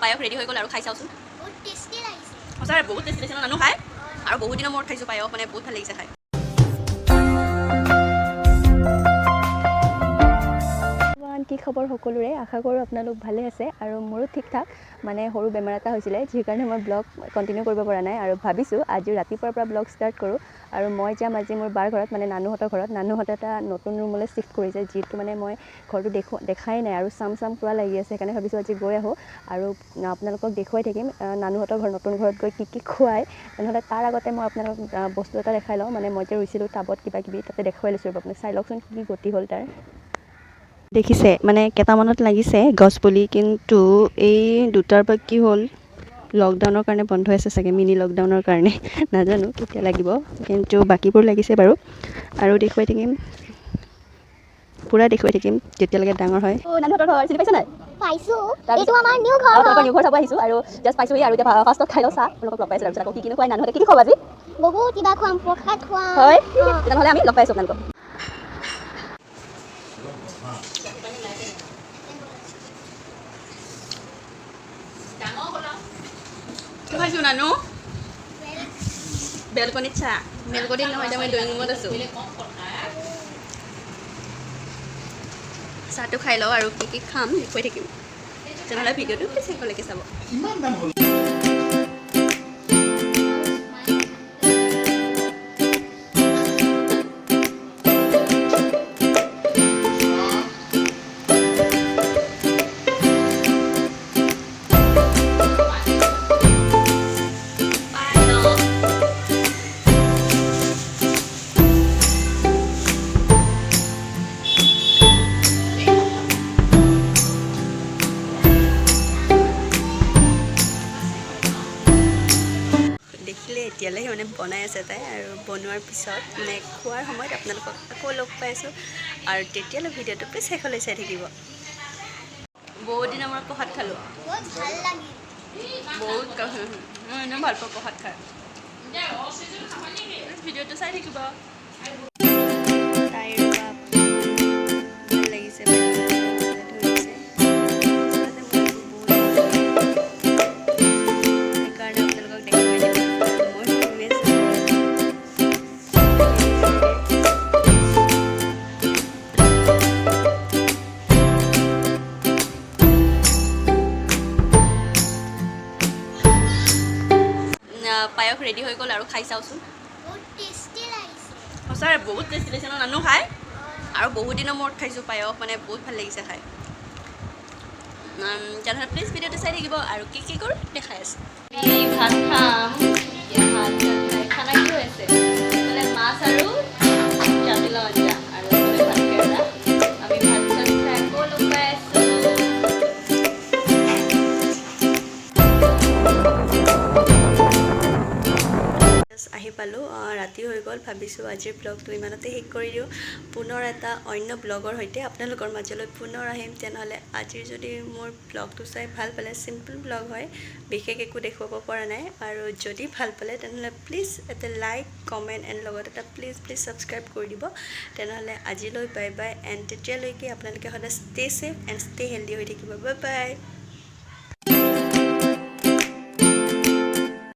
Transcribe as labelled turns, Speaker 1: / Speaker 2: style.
Speaker 1: পায়স ৰেডি হৈ গ'ল আৰু খাই চাওঁচোন।
Speaker 2: বহুত টেষ্টি লাগিছে।
Speaker 1: সঁচাকৈ বহুত টেষ্টি লাগিছে ন নানু খাই? আৰু বহুত দিনৰ মূৰত খাইছোঁ পায়স, মানে বহুত ভাল লাগিছে খাই।
Speaker 3: এভৰিৱান, কি খবৰ সকলোৰে? আশা কৰোঁ আপোনালোক ভালে আছে আৰু মোৰো ঠিক ঠাক। মানে সৰু বেমাৰ এটা হৈছিলে, যি কাৰণে মই ব্লগ কণ্টিনিউ কৰিব পৰা নাই আৰু ভাবিছোঁ আজি ৰাতিপুৱাৰ পৰা ব্লগ ষ্টাৰ্ট কৰোঁ। আৰু মই যাম আজি মোৰ বাৰ ঘৰত, মানে নানুহঁতৰ ঘৰত। নানুহঁতে এটা নতুন ৰুমলৈ শ্বিফ্ট কৰিছে, যিটো মানে মই ঘৰটো দেখাই নাই আৰু চাম চাম পূৰা লাগি আছে। সেইকাৰণে ভাবিছোঁ আজি গৈ আহোঁ আৰু আপোনালোকক দেখুৱাই থাকিম নানুহঁতৰ ঘৰ নতুন ঘৰত গৈ কি কি খুৱায়। তেনেহ'লে তাৰ আগতে মই আপোনালোকক বস্তু এটা দেখাই লওঁ। মানে মই যে ৰুইছিলোঁ টাবত কিবা কিবি, তাতে দেখুৱাই লৈছোঁ ৰ'ব, আপুনি চাই লওকচোন কি গতি হ'ল তাৰ। দেখিছে, মানে কেইটামানত লাগিছে গছপুলি, কিন্তু এই দুটাৰ পৰা কি হ'ল, লকডাউনৰ কাৰণে বন্ধ আছে চাগে, মিনি লকডাউনৰ কাৰণে, নাজানো কেতিয়া লাগিব। কিন্তু বাকীবোৰ লাগিছে বাৰু আৰু দেখুৱাই থাকিম, পূৰা দেখুৱাই থাকিম যেতিয়ালৈকে ডাঙৰ হয়।
Speaker 1: নানুহঁতৰ ঘৰ চিনি পাইছা নাই?
Speaker 2: পাইছো।
Speaker 1: তাৰপিছত-
Speaker 2: এইটো আমাৰ নিউ ঘৰ।
Speaker 1: তোমালোকৰ নিউ ঘৰ চাব আহিছোঁ আৰু জাষ্ট পাইছোঁহি আৰু এতিয়া ফাৰ্ষ্টত খাই লওঁ চাহ। আপোনালোকক লগ পাইছোঁ। তাৰপিছত আকৌ কি কি খুৱাই নানুহঁতে, কি কি খুৱাব আজি?
Speaker 2: বহুত কিবা খুৱাম, প্ৰসাদ খুৱাম।
Speaker 1: হয়।
Speaker 2: অ।
Speaker 1: তেনেহ'লে আমি লগ পাইছোঁ আপোনালোকক। খাইছোঁ নানু বেলকনিত চাহ। বেলকনিত নহয়, এতিয়া মই ড্ৰয়িং ৰুমত আছোঁ। চাহটো খাই লওঁ আৰু কি কি খাম দেখুৱাই থাকিম। তেনেহ'লে ভিডিঅ'টো প্লিজ শেষলৈকে চাব।
Speaker 4: ইমান দাম হ'ল।
Speaker 3: দেখিলে এতিয়ালৈ মানে বনাই আছে তাই আৰু বনোৱাৰ পিছত মানে খোৱাৰ সময়ত আপোনালোকক আকৌ লগ পাইছোঁ আৰু তেতিয়ালৈ ভিডিঅ'টো প্লিজ শেষলৈ চাই থাকিব।
Speaker 1: বহুত দিনৰ মূৰত প্ৰসাদ খালোঁ।
Speaker 2: বহুত ভাল লাগিল।
Speaker 1: বহুত মই এনেও ভাল পাওঁ প্ৰসাদ খাই। ভিডিঅ'টো চাই থাকিব।
Speaker 3: তাইৰ বাপ ভাল লাগিছে, ধৰিছে। আচলতে মোৰ এইবোৰ বহুত ভাল লাগে। সেইকাৰণে আপোনালোকক দেখুৱাই দিলোঁ। মই ৰুই আছোঁ ঘৰত।
Speaker 1: পায়স ৰেডি হৈ গ'ল আৰু খাই চাওঁচোন।
Speaker 2: বহুত টেষ্টি লাগিছে।
Speaker 1: সঁচাকৈ বহুত টেষ্টি লাগিছে ন নানু খাই? আৰু বহুত দিনৰ মূৰত খাইছোঁ পায়স, মানে বহুত ভাল লাগিছে খাই। তেনেহ'লে প্লিজ ভিডিঅ'টো চাই থাকিব আৰু কি কি কৰোঁ দেখাই আছোঁ। আমি ভাত খাম এতিয়া। ভাত চাত খাই খানা কি হৈ আছে এইফালে, মাছ আৰু জাতিলাও আঞ্জা আৰু এইফালে ভাত কেৰেলা। আমি ভাত চাত খাই আকৌ লগ পাই আছোঁ।
Speaker 3: জাষ্ট আহি পালোঁ, ৰাতি হৈ গ'ল। ভাবিছোঁ আজিৰ ব্লগটো ইমানতে শেষ কৰি দিওঁ। পুনৰ এটা অন্য ব্লগৰ সৈতে আপোনালোকৰ মাজলৈ পুনৰ আহিম। তেনেহ'লে আজিৰ যদি মোৰ ব্লগটো চাই ভাল পালে, চিম্পল ব্লগ হয়, বিশেষ একো দেখুৱাব পৰা নাই, আৰু যদি ভাল পালে তেনেহ'লে প্লিজ এটা লাইক, কমেণ্ট এণ্ড লগত এটা প্লিজ প্লিজ ছাবস্ক্ৰাইব কৰি দিব। তেনেহ'লে আজিলৈ বাই বাই এণ্ড তেতিয়ালৈকে আপোনালোকে সদায় stay safe and stay healthy হৈ থাকিব। Bye bye.